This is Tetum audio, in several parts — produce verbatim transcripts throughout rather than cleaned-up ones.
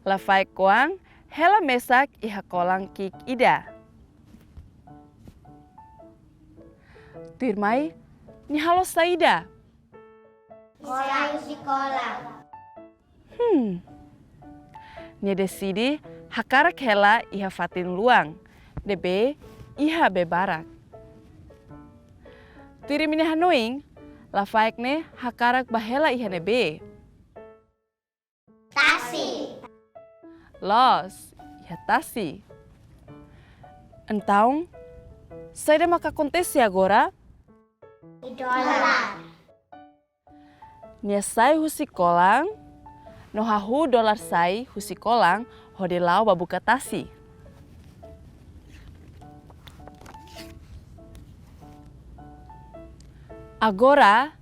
Lafaek-oan hela mesak iha kolang ki'ik ida. Tuirmai, nia halo saida? Kolang husi kolang. Hmm. Nia deside hakarak hela iha fatin luan, ne'ebé iha bee barak. Tuir imi-nia hanoin, Lafaek ne'e hakarak bá hela iha ne'ebé? Tasi. Loos, iha tasi. Entaun, saida maka akontese agora? Dolar. Nia sai husi kolang, no hahú dolar sai husi kolang, hodi la'o bá buka tasi. Agora,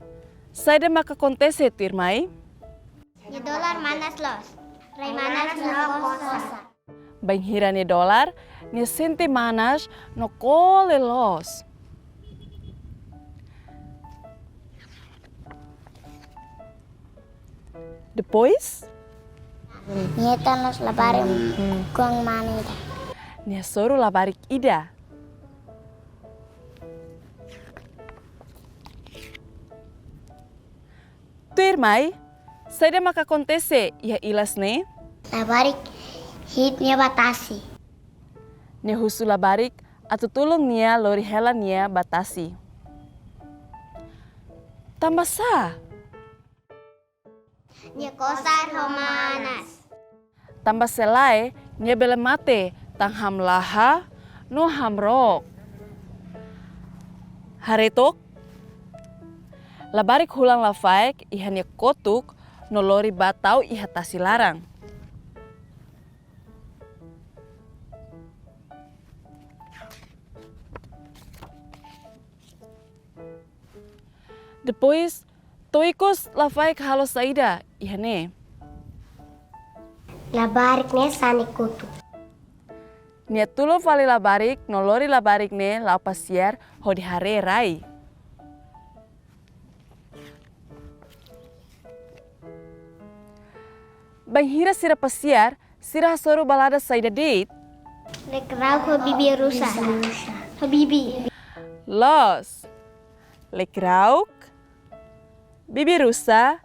saida maka akontese tuirmai? Nia dolar manas loos. Rai manas no kole. Bainhira nia dolar, nia sente manas no kole loos. Depois? Nia hetan loos labarik kuang mane ida. Nia hasoru labarik ida. Tuirmai, saida maka akontese iha ilas ne'e? Labarik hi'it nia bá tasi. Nia husu labarik atu tulun nia lori hela nia bá tasi. Tanbasá? Nia kosar ho manas. Tanba se lae, nia bele mate tan hamlaha no hamrook. Haree took, labarik hulan Lafaek iha nia kotuk no lori bá tau iha tasi laran. Depois, to'o ikus Lafaek halo saida iha ne'e? Labarik ne'e sa'e nia kotuk. Nia tulun fali labarik no lori labarik ne'e la'o pasiar hodi haree rai. Bainhira sira pasiar, sira hasoru balada saida de'it? Lekirauk ho bibi-rusa. Ho bibi. Loos. Lekirauk, bibi-rusa,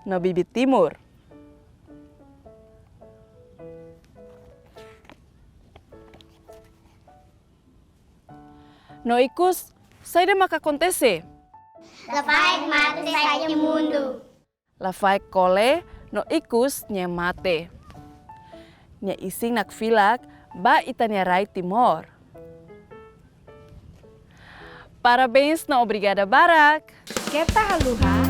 no bibi-timur. No ikus, saida maka akontese? Lafaek mate sai nia mundu. Lafaek kole no ikus nia mate. Nia isin nakfilak ba ita-nia rai Timor. Parabéns no obrigada barak. Keta haluha